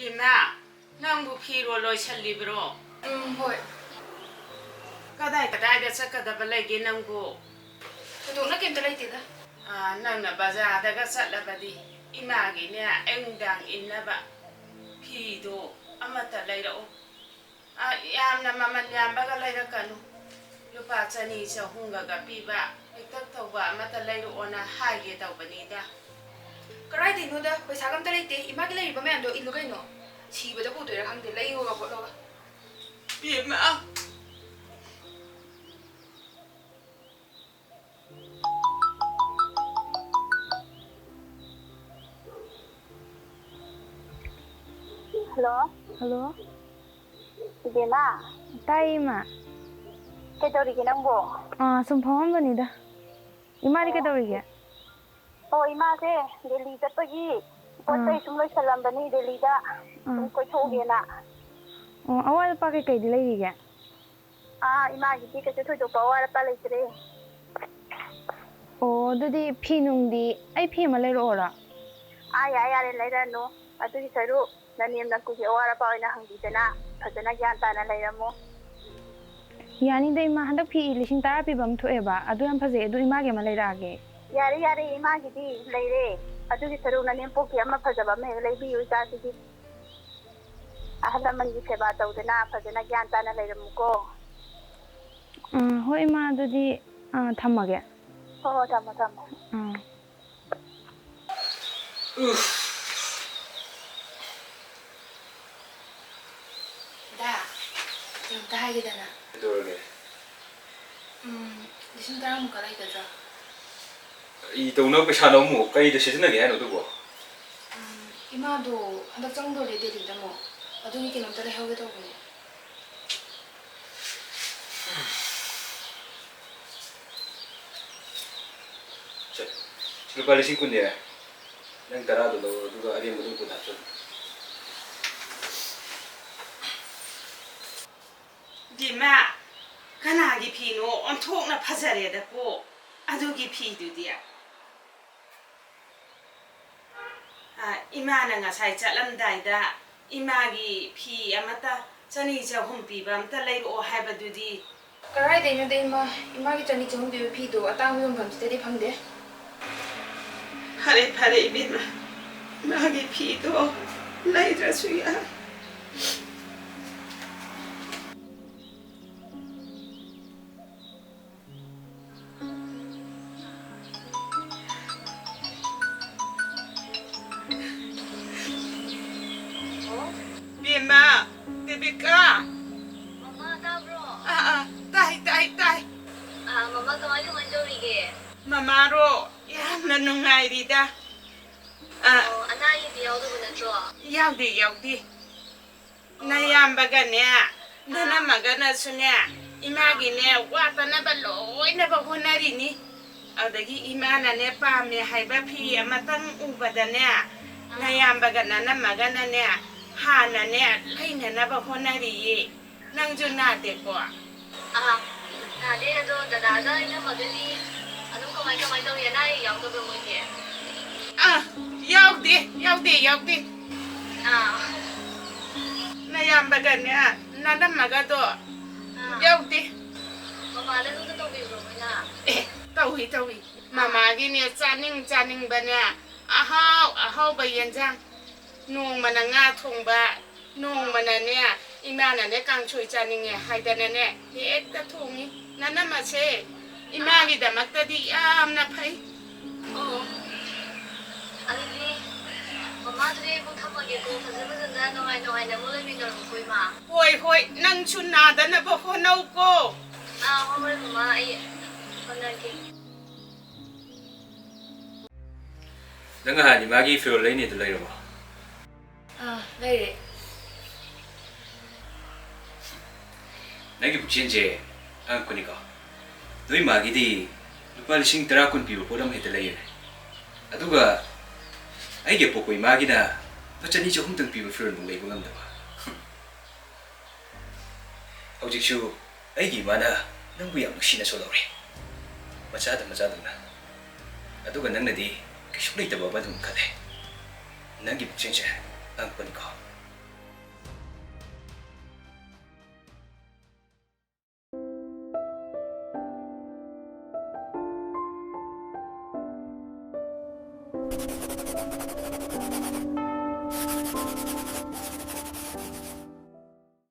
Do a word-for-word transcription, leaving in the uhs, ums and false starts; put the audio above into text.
ꯏꯃꯥ, ꯅꯪꯕꯨ ꯐꯤꯔꯣꯜ ꯂꯣꯏꯁꯜꯂꯤꯕ꯭ꯔꯣ? ꯎꯝ, ꯍꯣꯏ꯫ ꯀꯗꯥꯏ ꯀꯗꯥꯏꯗ ꯆꯠꯀꯗꯕ ꯂꯩꯒꯦ ꯅꯪꯕꯨ? ꯊꯣꯏꯗꯣꯛꯅ ꯀꯩꯝꯇ ꯂꯩꯇꯦꯗ꯫ ꯑꯥ, ꯅꯪꯅ ꯕꯖꯥꯔꯗꯒ ꯆꯠꯂꯕꯗꯤ ꯏꯃꯥꯒꯤꯅꯦ ꯑꯌꯨꯛ ꯅꯨꯡꯗꯥꯡ ꯏꯟꯅꯕ ꯐꯤꯗꯣ ꯑꯃꯠꯇ ꯂꯩꯔꯛꯎ꯫ ꯑꯥ, ꯌꯥꯝꯅ ꯃꯃꯜ ꯌꯥꯝꯕꯒ ꯂꯩꯔꯛꯀꯅꯨ꯫ ꯂꯨꯄꯥ ꯆꯅꯤ ꯆꯍꯨꯝꯒꯒ ꯄꯤꯕ ꯄꯤꯛꯇꯛ ꯇꯧꯕ ꯑꯃꯠꯇ ꯂꯩꯔꯛꯑꯣꯅ ꯍꯥꯏꯒꯦ ꯇꯧꯕꯅꯤꯗ꯫ ꯀꯔꯥꯏꯗꯩꯅꯣꯗ, ꯄꯩꯁꯥꯒ ꯑꯝꯇ ꯂꯩꯇꯦ꯫ ꯏꯃꯥꯒꯤ ꯂꯩꯔꯤꯕ ꯃꯌꯥꯝꯗꯣ ꯏꯜꯂꯨ ꯀꯩꯅꯣ꯫ ꯁꯤꯕꯗ ꯄꯨꯗꯣꯏꯔꯥ ꯈꯪꯗꯦ, ꯂꯩꯌꯣꯒ ꯈꯣꯠꯂꯣꯒ꯫ ꯏꯃꯥ! ꯍꯜꯂꯣ꯫ ꯍꯜꯂꯣ꯫ ꯏꯕꯦꯝꯃ꯫ ꯇꯥꯏꯌꯦ, ꯏꯃꯥ꯫ ꯀꯩꯗꯧꯔꯤꯒꯦ ꯅꯪꯕꯣ? ꯑꯥ, ꯁꯨꯝ ꯐꯝꯃꯝꯕꯅꯤꯗ꯫ ꯏꯃꯥꯗꯤ ꯑꯣ꯫ ꯀꯩꯗꯧꯔꯤꯒꯦ? ꯑꯣ, ꯏꯃꯥꯁꯦ ꯗꯦꯜꯂꯤ ꯆꯠꯄꯒꯤ ꯄꯣꯠ ꯑꯥ꯫ ꯆꯩ ꯁꯨꯝ ꯂꯣꯏꯁꯜꯂꯝꯕꯅꯤ ꯗꯦꯜꯂꯤꯗ꯫ ꯑꯥ꯫ ꯁꯨꯝ ꯀꯣꯏꯊꯣꯛꯎꯒꯦꯅ꯫ ꯑꯣ, ꯑꯋꯥꯠ ꯑꯄꯥ ꯀꯩꯀꯩꯗꯤ ꯂꯩꯔꯤꯒꯦ? ꯑꯥ, ꯏꯃꯥꯒꯤꯗꯤ ꯀꯩꯁꯨ ꯊꯣꯏꯗꯣꯛꯄ ꯑꯋꯥꯠ ꯑꯄꯥ ꯂꯩꯇ꯭ꯔꯦ꯫ ꯑꯣ, ꯑꯗꯨꯗꯤ ꯐꯤ ꯅꯨꯡꯗꯤ ꯑꯩ ꯐꯤ ꯑꯃ ꯂꯩꯔꯛꯑꯣꯔꯣ? ꯑꯥ, ꯌꯥꯔꯦ, ꯌꯥꯔꯦ, ꯂꯩꯔꯅꯨ꯫ ꯑꯗꯨꯒꯤ ꯁꯔꯨꯛ ꯅꯅꯦꯝ ꯅꯀꯨꯒꯤ ꯑꯋꯥꯠ ꯑꯄꯥ ꯑꯣꯏꯅ ꯍꯪꯕꯤꯗꯅ ꯐꯖꯅ ꯒ꯭ꯌꯥꯟ ꯇꯥꯅ ꯂꯩꯔꯝꯃꯣ꯫ ꯌꯥꯅꯤꯗ, ꯏꯃꯥ, ꯍꯟꯗꯛ ꯐꯤ ꯂꯤꯁꯤꯡ ꯇꯔꯥ ꯄꯤꯕ ꯑꯃ ꯊꯣꯛꯑꯦꯕ, ꯑꯗꯨ ꯌꯥꯝ ꯐꯖꯩ, ꯑꯗꯨ ꯏꯃꯥꯒꯤ ꯑꯃ ꯂꯩꯔꯛꯑꯒꯦ꯫ ꯌꯥꯔꯦ, ꯌꯥꯔꯦ, ꯏꯃꯥꯒꯤꯗꯤ ꯂꯩꯔꯦ꯫ ꯑꯗꯨꯒꯤ ꯁꯔꯨꯛ ꯅꯅꯦꯝꯄꯣꯛꯀꯤ ꯑꯃ ꯐꯖꯕ ꯑꯃ ꯍꯦꯛ ꯂꯩꯕꯤꯌꯨ ꯏꯆꯥꯁꯤꯒꯤ꯫ ꯑꯍꯜ ꯂꯃꯟꯒꯤ ꯁꯦꯕꯥ ꯇꯧꯗꯅ ꯐꯖꯅ ꯒ꯭ꯌꯥꯟ ꯇꯥꯅ ꯂꯩꯔꯝꯃꯨꯀꯣ꯫ ꯑꯥ, ꯍꯣꯏ, ꯏꯃꯥ, ꯑꯗꯨꯗꯤ, ꯑꯥ, ꯊꯝꯃꯒꯦ꯫ ꯍꯣ, ꯍꯣ, ꯊꯝꯃꯣ, ꯊꯝꯃꯣ꯫ ꯑꯥ꯫ ꯗꯥ, ꯀꯩꯅꯣꯝꯇ ꯍꯥꯏꯒꯦꯗꯅ꯫ ꯀꯩꯗꯧꯔꯒꯦ? ꯎꯝ, ꯂꯤꯁꯤꯡ ꯇꯔꯥꯃꯨꯛꯀ ꯂꯩꯒꯗ꯭ꯔꯥ? ꯀꯔꯤ ꯇꯧꯅꯕ ꯄꯩꯁꯥꯅꯣ ꯑꯃꯨꯛ? ꯀꯔꯤꯗ ꯁꯤꯖꯤꯟꯅꯒꯦ ꯍꯥꯏꯅꯣ ꯑꯗꯨꯕꯣ? ꯎꯝ, ꯏꯃꯥꯗꯣ ꯍꯟꯗꯛ ꯆꯪꯗꯣꯔꯦ ꯗꯦꯜꯂꯤꯗ ꯑꯃꯨꯛ꯫ ꯑꯗꯨꯒꯤ ꯀꯩꯅꯣꯝꯇ ꯂꯩꯍꯧꯒꯦ ꯇꯧꯕꯅꯦ꯫ ꯁꯦ, ꯁꯤ ꯂꯨꯄꯥ ꯂꯤꯁꯤꯡ ꯀꯨꯟꯅꯦ꯫ ꯅꯪ ꯇꯔꯥꯗꯣ ꯂꯧꯔꯣ, ꯑꯗꯨꯒ ꯑꯔꯦꯝꯕꯗꯣ ꯄꯨꯊꯣꯛꯆꯔꯣ꯫ ꯕꯤꯃꯥ, ꯀꯅꯥꯒꯤ ꯐꯤꯅꯣ? ꯑꯣꯟꯊꯣꯛꯅ ꯐꯖꯔꯦꯗꯀꯣ ꯑꯗꯨꯒꯤ ꯐꯤꯗꯨꯗꯤ꯫ ꯑ, ꯏꯃꯥꯅ ꯉꯁꯥꯏ ꯆꯠꯂꯝꯗꯥꯏꯗ ꯏꯃꯥꯒꯤ ꯐꯤ ꯑꯃꯠꯇ ꯆꯅꯤ ꯆꯍꯨꯝ ꯄꯤꯕ ꯑꯝꯇ ꯂꯩꯔꯛꯑꯣ ꯍꯥꯏꯕꯗꯨꯗꯤ꯫ ꯀꯔꯥꯏꯗꯩꯅꯣꯗ ꯏꯃꯥ, ꯏꯃꯥꯒꯤ ꯆꯅꯤ ꯆꯍꯨꯝ ꯄꯤꯕ ꯐꯤꯗꯣ ꯑꯇꯥꯡꯕ ꯌꯣꯟꯐꯝꯁꯤꯗꯗꯤ ꯐꯪꯗꯦ꯫ ꯐꯔꯦ, ꯐꯔꯦ ꯏꯕꯦꯝꯃ, ꯏꯃꯥꯒꯤ ꯐꯤꯗꯣ ꯂꯩꯗ꯭ꯔꯁꯨ ꯌꯥꯏ꯫ ꯕꯦꯝꯃ, ꯗꯦꯕꯤꯀꯥ꯫ ꯃꯃꯥ, ꯇꯥꯕ꯭ꯔꯣ? ꯑꯥ, ꯑꯥ, ꯇꯥꯏ, ꯇꯥꯏ, ꯇꯥꯏ꯫ ꯑꯥ, ꯃꯃꯥ, ꯀꯃꯥꯏ, ꯀꯃꯥꯏ ꯇꯧꯔꯤꯒꯦ? ꯃꯃꯥꯔꯣ? ꯌꯥꯝꯅ ꯅꯨꯡꯉꯥꯏꯔꯤꯗ꯫ ꯑꯥ꯫ ꯑꯣ, ꯑꯅꯥ ꯑꯌꯦꯛꯇꯤ ꯌꯥꯎꯗꯕ ꯅꯠꯇ꯭ꯔꯣ? ꯌꯥꯎꯗꯦ, ꯌꯥꯎꯗꯦ꯫ ꯅꯌꯥꯝꯕꯒꯅꯦ, ꯅꯅꯝꯃꯒꯅꯁꯨꯅꯦ, ꯏꯃꯥꯒꯤꯅꯦ, ꯋꯥꯠꯇꯅꯕ ꯂꯣꯏꯅꯕ ꯍꯣꯠꯅꯔꯤꯅꯤ꯫ ꯑꯗꯒꯤ ꯏꯃꯥꯅꯅꯦ, ꯄꯥꯝꯃꯦ ꯍꯥꯏꯕ ꯐꯤ ꯑꯃꯇꯪ ꯎꯕꯗꯅꯦ, ꯅꯌꯥꯝꯕꯒ ꯅꯅꯝꯃꯒꯅꯅꯦ, ꯍꯥꯟꯅꯅꯦ, ꯂꯩꯅꯅꯕ ꯍꯣꯠꯅꯔꯤꯌꯦ꯫ ꯅꯪꯁꯨ ꯅꯥꯗꯦꯀꯣ? ꯑꯥ, ꯅꯥꯗꯦ꯫ ꯑꯗꯣ ꯗꯗꯥꯒ ꯏꯅꯝꯃꯒꯗꯤ ꯑꯗꯨꯝ ꯀꯃꯥꯏ ꯀꯃꯥꯏ ꯇꯧꯔꯤ? ꯑꯅꯥ ꯑꯌꯦꯛ ꯌꯥꯎꯗꯕ꯭ꯔꯣ ꯃꯣꯏꯗꯤ? ꯑꯥ, ꯌꯥꯎꯗꯦ, ꯌꯥꯎꯗꯦ, ꯌꯥꯎꯗꯦ꯫ ꯑꯥ꯫ ꯅꯌꯥꯝꯕꯒꯅꯦ, ꯅꯅꯝꯃꯒꯗꯣ ꯑꯥ꯫ ꯌꯥꯎꯗꯦ꯫ ꯃꯃꯥꯗ ꯂꯨꯅ ꯇꯧꯕꯤꯕ꯭ꯔꯣ ꯃꯣꯏꯅ? ꯑꯦ, ꯇꯧꯏ, ꯇꯧꯏ꯫ ꯃꯃꯥꯒꯤꯅꯦ, ꯆꯥꯅꯤꯡ ꯆꯥꯅꯤꯡꯕꯅꯦ, ꯑꯍꯥꯎ ꯑꯍꯥꯎꯕ ꯌꯦꯟꯖꯥꯡ, ꯅꯣꯡꯃꯅ ꯉꯥ ꯊꯣꯡꯕ, ꯅꯣꯡꯃꯅꯅꯦ, ꯏꯃꯥꯅꯅꯦ ꯀꯥꯡꯁꯣꯏ ꯆꯥꯅꯤꯡꯉꯦ ꯍꯥꯏꯗꯅꯅꯦ, ꯍꯦꯛꯇ ꯊꯣꯡꯉꯤ꯫ ꯅꯅꯝꯃꯁꯦ ꯏꯃꯥꯒꯤꯗꯃꯛꯇꯗꯤ ꯌꯥꯝꯅ ꯐꯩ꯫ ꯑꯣ, ꯑꯗꯨꯗꯤ ꯃꯃꯥ, ꯑꯗꯨꯗꯤ ꯑꯩꯕꯨ ꯊꯝꯃꯒꯦꯀꯣ꯫ ꯐꯖ ꯐꯖꯅ ꯅꯨꯡꯉꯥꯏ ꯅꯨꯡꯉꯥꯏꯅ ꯑꯃꯨꯛ ꯂꯩꯃꯤꯟꯅꯔꯣꯀꯣ, ꯏꯃꯥ꯫ ꯍꯣꯏ, ꯍꯣꯏ, ꯅꯪꯁꯨ ꯅꯥꯗꯅꯕ ꯍꯣꯠꯅꯧꯀꯣ꯫ ꯑꯥ, ꯍꯣꯏ, ꯍꯣꯏ, ꯃꯃꯥ, ꯑꯩ ꯍꯣꯠꯅꯔꯒꯦ꯫ ꯅꯪ ꯅꯍꯥꯟ ꯏꯃꯥꯒꯤ ꯐꯤꯔꯣꯜ ꯂꯩꯅꯤꯗꯣ ꯂꯩꯔꯕꯣ? ꯑꯥ, ꯂꯩꯔꯦ꯫ ꯅꯪꯒꯤ ꯄꯨꯛꯆꯦꯜꯁꯦ ꯑꯉꯛꯄꯅꯤꯀꯣ꯫ ꯅꯣꯏ ꯃꯥꯒꯤꯗꯤ ꯂꯨꯄꯥ ꯂꯤꯁꯤꯡ ꯇꯔꯥ ꯀꯨꯟ ꯄꯤꯕ ꯄꯣꯠ ꯑꯃ ꯍꯦꯛꯇ ꯂꯩꯔꯦ꯫ ꯑꯗꯨꯒ ꯑꯩꯒꯤ ꯑꯄꯣꯛꯄ ꯏꯃꯥꯒꯤꯅ ꯂꯨꯄꯥ ꯆꯅꯤ ꯆꯍꯨꯝꯇꯪ ꯄꯤꯕ ꯐꯤꯔꯣꯜꯐꯥꯎ ꯂꯩꯕ ꯉꯝꯗꯕ꯫ ꯍꯧꯖꯤꯛꯁꯨ ꯑꯩꯒꯤ ꯏꯃꯥꯅ ꯅꯪꯕꯨ ꯌꯥꯝ ꯅꯨꯡꯁꯤꯅ ꯁꯣꯜꯍꯧꯔꯦ, ꯃꯆꯥꯗ ꯃꯆꯥꯗꯧꯅ꯫ ꯑꯗꯨꯒ ꯅꯪꯅꯗꯤ ꯀꯩꯁꯨ ꯂꯩꯇꯕ ꯑꯃ ꯑꯗꯨꯝ ꯈꯜꯂꯦ꯫ ꯅꯪꯒꯤ ꯄꯨꯛꯆꯦꯜꯁꯦ ꯑꯉꯛꯄꯅꯤꯀꯣ꯫